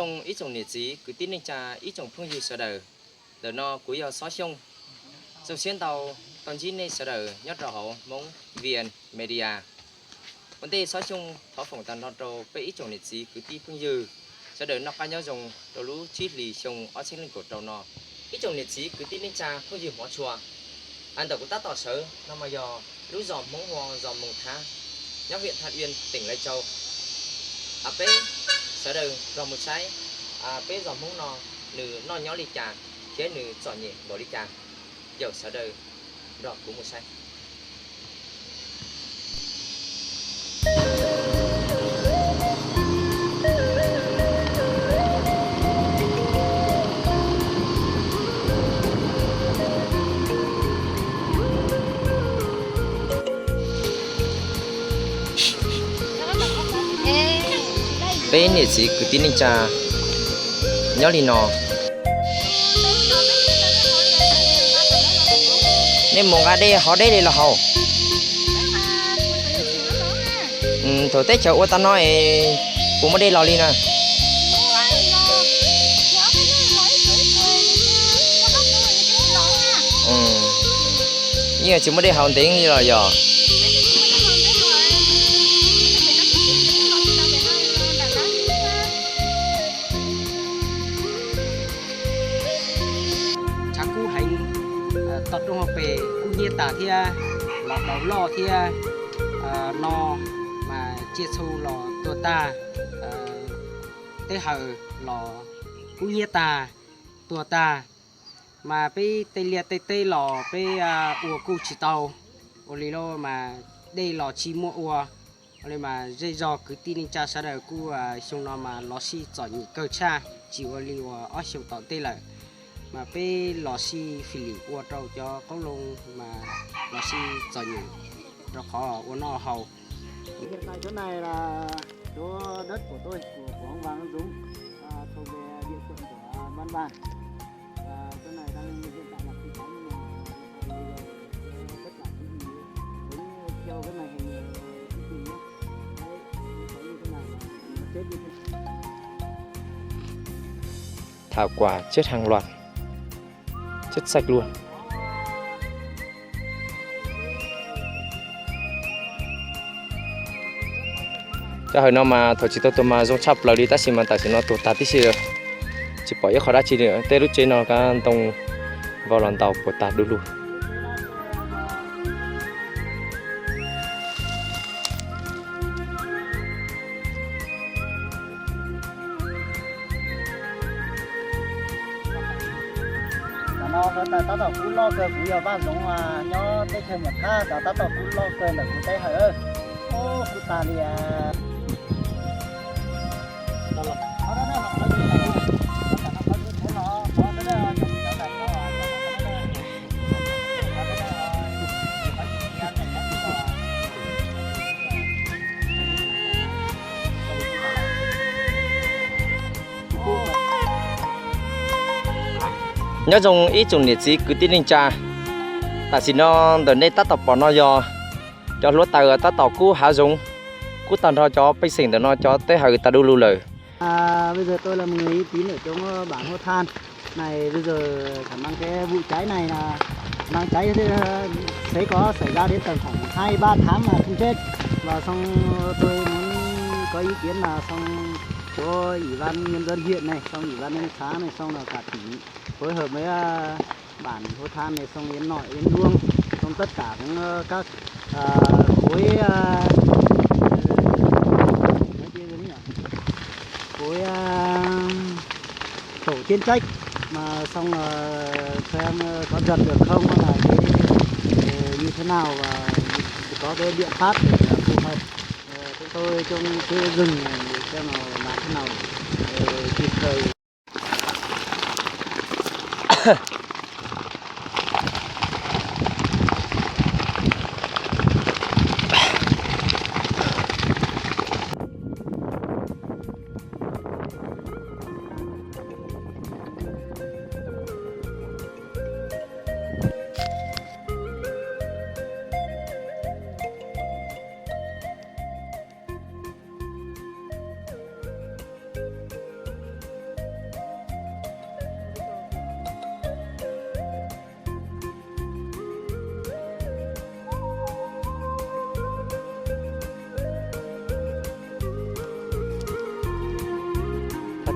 Zoo ib tsoom niam txiv kwv tij neej tsa ib tsoom phooj ywg sawv daws, ntawm no kuv yog Xob Xyooj. Zoo siab ntau tau ntsib nej sawv daws nyob rau hauv Hmoob Vias Media. Ua ntej Xob Xyooj thov foom tag nrho rau peb ib tsoom niam txiv kwv tij phooj ywg sawv daws noj qab nyob zoo rau lub tsib hlis xyoo ob txhiab leej kaum rau no. Ib tsoom niam txiv kwv tij neej tsa phooj ywg hmov tshua, ntawm kuv tab tom sawv no mas yog lub zos Hmoob hu ua zos Moos Thab, nyob huyện Than Uyên, tỉnh Lai Châu. Peb sawv daws nrog mus saib peb zos Hmoob no nws noj nyob li cas thiab nws txom nyem npaum li cas. Caum sawv daws nrog kuv mus saib. Peb niam txiv kwv tij neej tsa nyob li no. Nej mus nqa dej haus dej li los haus. Thaum teb chaws ua tau no es puas muaj dej los li na? Yeej tsis muaj dej haus ntev li los yog? Tshav kub heev, toj roob hauv pes kub hnyiab tas thiab, los daus loj thiab, no mas tsiaj txhu los tuag tag, teb hawm los kub hnyiab tag, tuag tag. Mas peb tej liaj tej teb los peb ua kuj tsis tau, ua li lauj mas dej los tsis muaj ua. Ua li mas zej zog kwv tij neej tsa sawv daws kuj xyoo no mas los sij txom nyem kawg tshaj, tsis ua li uas ob xyoos tom ntej lawm. Mas peb los sij fim lim ua rau cov qoob loo mas los sij txom nyem rau qhov ua noj haus. Hiện tại chỗ này là chỗ đất của tôi, của, của ông Vàng Văn Dũng, à, thuộc về địa phận của Văn Bàn. Và chỗ này đang hiện tại là sinh sống, nhưng mà bây giờ tất cả cái gì cũng theo cái màn hình, ờ, thông tin nhé. Đấy, có như thế này là nó chết như thế này. Thảo quả chết hàng loạt, chết sạch luôn. Cov hawm no mas thaum tsis tau tuag mas zoo tshaj plaws li, tab sis mas tam sim no tuag tag tib si lawm, tsis pom ib qho dab tsi li. Tej lub tsev no kab ntoo vau los ntaus puas tag du lug. Cov no tab tom kub loj kawg, kuv yog Vaj Zoov nyob teb chaws Nyab Laj, cov tab tom kub loj kawg ntawm kuv teb hawm. Kub tas li. Nyob zoo ib tsoom niam txiv kwv tij neej tsa, tam sim no ntawm nej tab tom pom no yog cov hluav taws tab tom kub hav zoov, kub tag nrho cov pej xeem ntawm no cov teb hawm tas du lug lawm. À, bây giờ tôi là một người uy tín ở trong, ờ, bản Hua Than này. Bây giờ khả năng cái vụ cháy này là đang cháy, ờ, sẽ có xảy ra đến tầm khoảng hai ba tháng là không chết. Và xong tôi muốn có ý kiến là xong chỗ ủy ban nhân dân huyện này, xong ủy ban nhân xã này, xong là cả tỉnh phối hợp với, ờ, bản Hua Than này, xong Yến Nội, Yến Luông, xong tất cả cũng, ờ, các, ờ, khối, ờ, khối, ờ, tổ chuyên trách mà xong, ờ, xem, ờ, có dập được không, hay là cái, ờ, như thế nào và có cái biện pháp để, ờ, phù hợp. Ờ, chúng tôi trông cứ dừng để xem là làm thế nào để, ờ, kịp thời.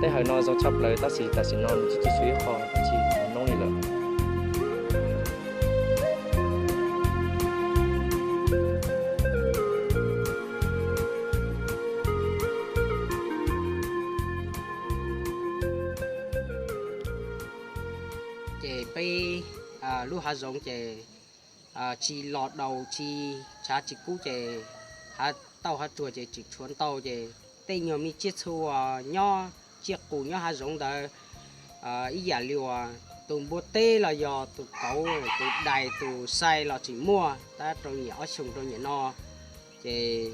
Tej hawm no zoo tshaj plaws tab sis tam sim no nws tsis tshua ib qho tsis noob li lawm. Ces peb lub hav zoov ces tsis los daus tsis tshav tsis kub ces hav tauj hav tsuag ces tseem tshuav ntau ces tej nyuag me tsiaj txhu nyob tsiaj qus nyob hav zoov ntawd ib yam li uas tus npua teb los yog tus kauv tus dais tus sai los tseem muaj tab rau nyiam ob xyoos rau nyiam no. Ces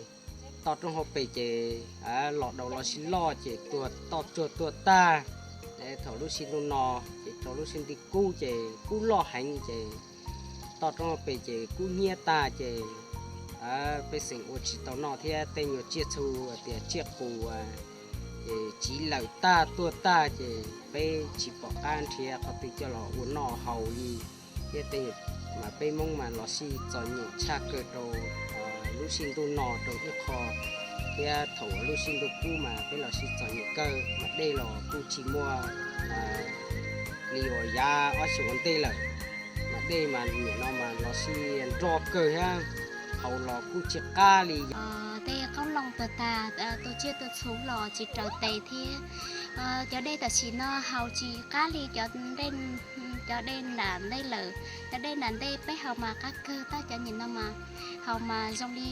toj roob hauv pes ces los daus los sib loj ces tuag toj tsuag tuag tag. Thaum lub sij ntuj no ces rau lub sij ntuj kub ces kub loj heev ces toj roob hauv pes ces kub hnyiab tag ces pej xeem ua tsis tau noj thiab tej nyuag tsiaj txhu tias tsiaj qus ces tsiv lawm tag tuag tag ces peb tsis pom qab nrhiav qhov twg coj los ua noj haus li. Thiab tej mas peb Hmoob mas los sij txom nyem tshaj kawg rau lub sij ntuj no rau ib qho, thiab thaum lub sij ntuj kub mas peb los sij txom nyem kawg mas dej los kuj tsis muaj li uas yav ob xyoos ua ntej lawm. Mas dej mas nim no mas los sij nro kawg thiab haus los kuj tsis qab li. Tej qoob loo tuag tag, tua tsiaj tua txhu los tsis raws tes thiab cov dej tam sim no haus tsis qab li cov dej nram ntej lawm. Cov dej nram ntej peb haus mas qab kawg tab cov nim no mas haus mas zoo li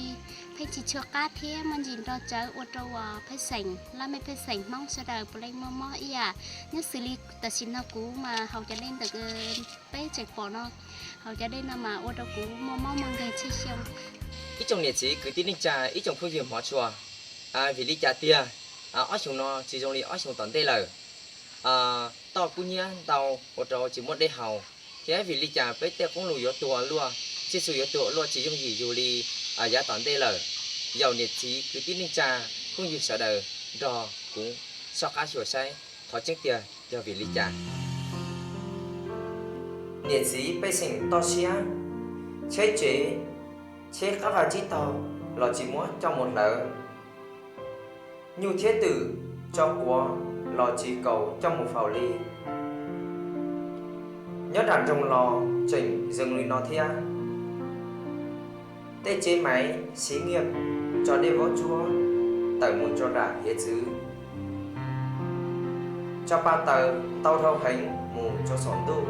pheej tsis tshua qab thiab muaj ntsis nro tsawv ua rau pej xeem laj mej pej xeem Hmoob sawv daws puav leej muaj mob ib yam. Nyob xws li tam sim no kuv mas haus cov dej ntawm peb tseem pom no, haus cov dej no mas ua rau kuv muaj mob muaj nkeeg txhua xyoo. Ib tsoom niam txiv kwv tij neej tsa ib tsoom phooj ywg hmov tshua, vim li cas tiag ob xyoos no tsis zoo li ob xyoos tom ntej lawm? Toj kub hnyiab ntau ua rau tsis muaj dej haus, thiab vim li cas peb tej qoob loo yuav tuag luaj, tsiaj txhu yuav tuag luaj tsis yooj yim yug li yav tom ntej lawm? Yaum niam txiv kwv tij neej tsa phooj ywg sawv daws nrog kuv soj qab xyuas saib qhov tseeb tiag yog vim li cas. Niam txiv pej xeem toj siab, tsheb tsev, tsheb qab vaj tsib taug los tsis muab coj mus hlawv, nyuj thiab twm tso quav los tsis kaus coj mus faus li. Nyob nram nroog los tseem zoo li no thiab. Tej tsev maiv xiv nyiaj tso dej vaub tsuab tawm mus rau nram hiav txwv, tso pa taws ntau dhau heev mus rau saum ntuj.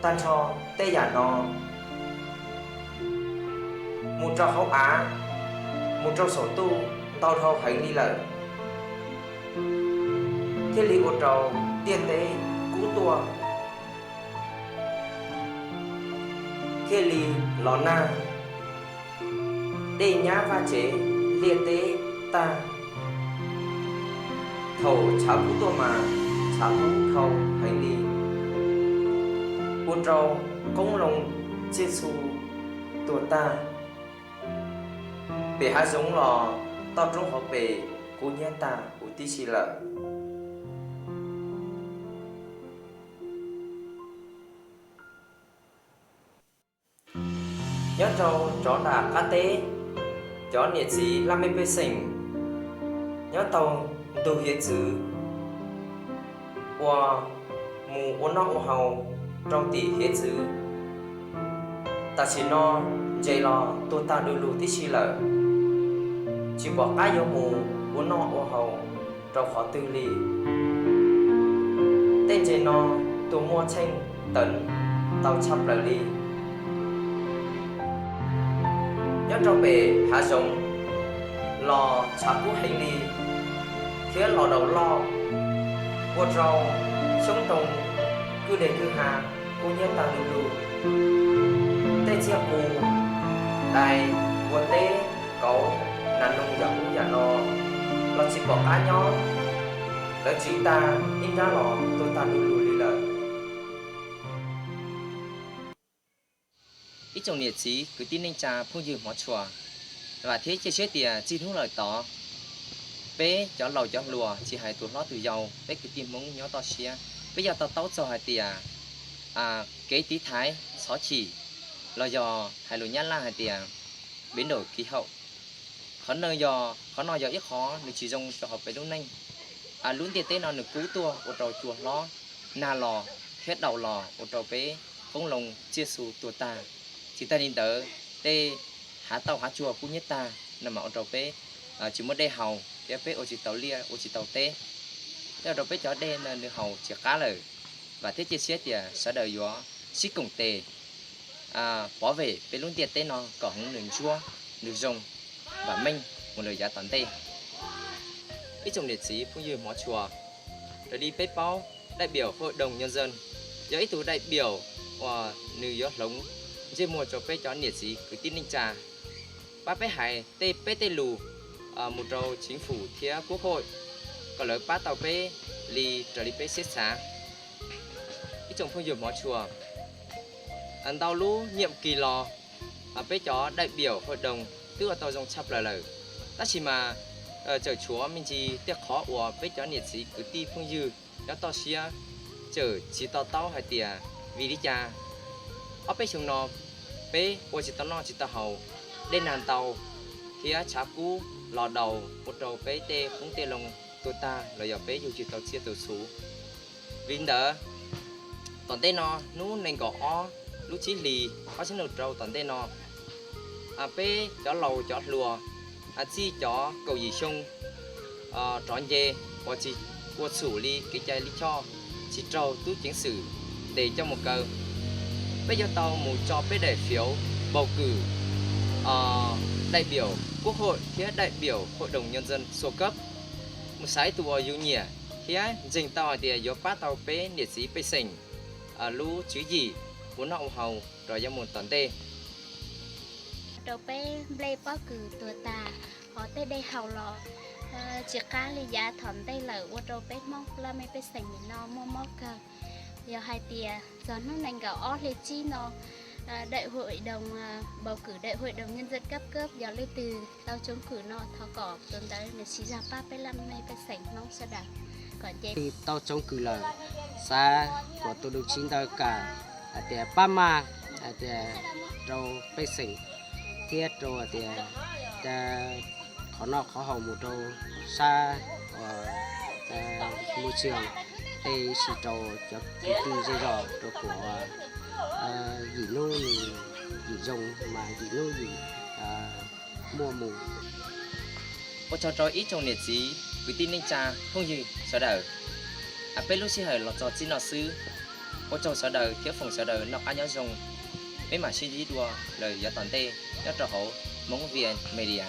Tag nrho tej yam no mus rau hauv av, mus rau saum ntuj ntau dhau heev li lawm, thiaj li ua rau ntiaj teb kub tuaj, thiaj li los nag, dej nyab vaj tsev liaj teb tag. Thaum tshav kub tuaj mas tshav kub dhau heev li, ua rau qoob loo tsiaj txhu tuag tag. Pem hav zoov los toj roob hauv pes kub hnyiab tag huv tib si lawm. Nyob rau rov nram qab teb, cov niam txiv laj mej pej xeem nyob tau ntug hiav txwv uas mus ua noj ua haus rau tim hiav txwv, tam sim no ntses los tuag tag du lug tib si lawm, tsis pom qab yuav mus ua noj ua haus rau qhov twg li. Tej ntses no tuag muaj txheej teev ntau tshaj plaws li. Nyob rau pem hav zoov los tshav kub heev li thiab los daus loj, ua rau xyoob ntoo kwj deg kwj ha kub hnyiab tag du lug. Tej txiaj qus, dais, npua teb, kauv, nas noog yam ub yam no los tsis pom qab nyob, lawv tsiv tag ib nrab los tuag tag du lug li lawm. Ib tsoom niam txiv kwv tij neej tsa phooj ywg hmov tshua, vam thiab cia siab tias txij hnub lawm tod, peb cov laus cov hluas tsis hais tus hlob tus yau, peb kwv tij Hmoob nyob toj siab, peb yuav to taub txog hais tias kev tiv thaiv txhob chim, los yog hais lus Nyab Laj hais tias biến đổi khí hậu. Qhov no yog, qhov no yog ib qhov nws tsis zoo rau hauv peb lub neej. Lub ntiaj teb no nws kub tuaj ua rau cua hlob, nag los thiab daus los ua rau peb qoob loo txiaj xu tuag tag. Tsis tag li ntawd, tej hav tauj hav tsuag kub hnyiab tag no mas ua rau peb tsis muaj dej haus thiab peb ua tsis tau liaj ua tsis tau teb. Thiab ua rau peb cov dej no nws haus tsis qab lawm. Vam thiab cia siab tias sawv daws yuav sib koom tes pov vem peb lub ntiaj teb no kom hmoov nws ntsuab, nws zoo, vam meej mus lawm yav tom ntej. Ib tsoom niam txiv phooj ywg hmov tshua, raws li peb paub, đại biểu hội đồng nhân dân yog ib tug đại biểu uas nws yuav hloov ntsej muag rau peb cov niam txiv kwv tij neej tsa, pab peb hais tej peb tej lus mus rau chính phủ thiab quốc hội kom lawv pab tau peb li raws li peb siab xav. Ib tsoom phooj ywg hmov tshua, ntau lub nhiệm kỳ los peb cov đại biểu hội đồng twb ua tau zoo tshaj plaws lawm, tab sis mas tseem tshuav me ntsis tej qhov uas peb cov niam txiv kwv tij phooj ywg nyob toj siab tseem tsis to taub hais tias vim li cas ob peb xyoo no peb ua tsis tau noj tsis tau haus, dej nag ntau thiab tshav kub los daus ua rau peb tej qoob tej loo tuag tag los yog peb yug tsis tau txiaj tau txhu. Vim li ntawd, tom ntej no hnub nees nkaum ob lub tsib hlis ob txhiab nees nkaum rau tom ntej no, peb cov laus cov hluas txij cov kaum yim xyoo rov nce uas tsis ua txhum li kev cai lij choj, tsis raug tub ceev xwm ntes coj mus kaw, peb yuav tau mus tso peb daim phiếu bầu cử đại biểu quốc hội thiab đại biểu hội đồng nhân dân xuas kab, mus xaiv tus uas yus nyiam thiab ntseeg tau hais tias yuav pab tau peb niam txiv pej xeem lub tswv yim ua noj ua haus rau yav mus tom ntej. Rau peb nplej pob kws tuag tag, hos tej dej haus los tsis qab li yav tom ntej lawm ua rau peb Hmoob laj mej pej xeem nim no muaj mob kawg. Yog hais tias txog hnub nees nkaum ob hli tsib no, đại hội đồng, bầu cử đại hội đồng nhân dân cấp cấp yog leej twg tau chống cử no thov kom tus ntawd nws siv zog pab peb laj mej pej xeem Hmoob sawv daws kom nce. Tau chống cử lawm, xav kom tus đồng chí ntawd kam hais tias pab maj hais tias rau pej xeem thiab rau hais tias qhov noj qhov haus mus rau sab môi trường, tej sis rau cov kwv tij zej zog rau kom yim hnub yim zoo mas yim hnub yim muaj mus. Ua tsaug rau ib tsoom niam txiv kwv tij neej tsa phooj ywg sawv daws, peb lub sij hawm los txog txij no xwb. Ua tsaug sawv daws thiab foom sawv daws noj qab nyob zoo, peb mam sib ntsib dua lawm yav tom ntej nyob rau hauv Hmoob Via Media.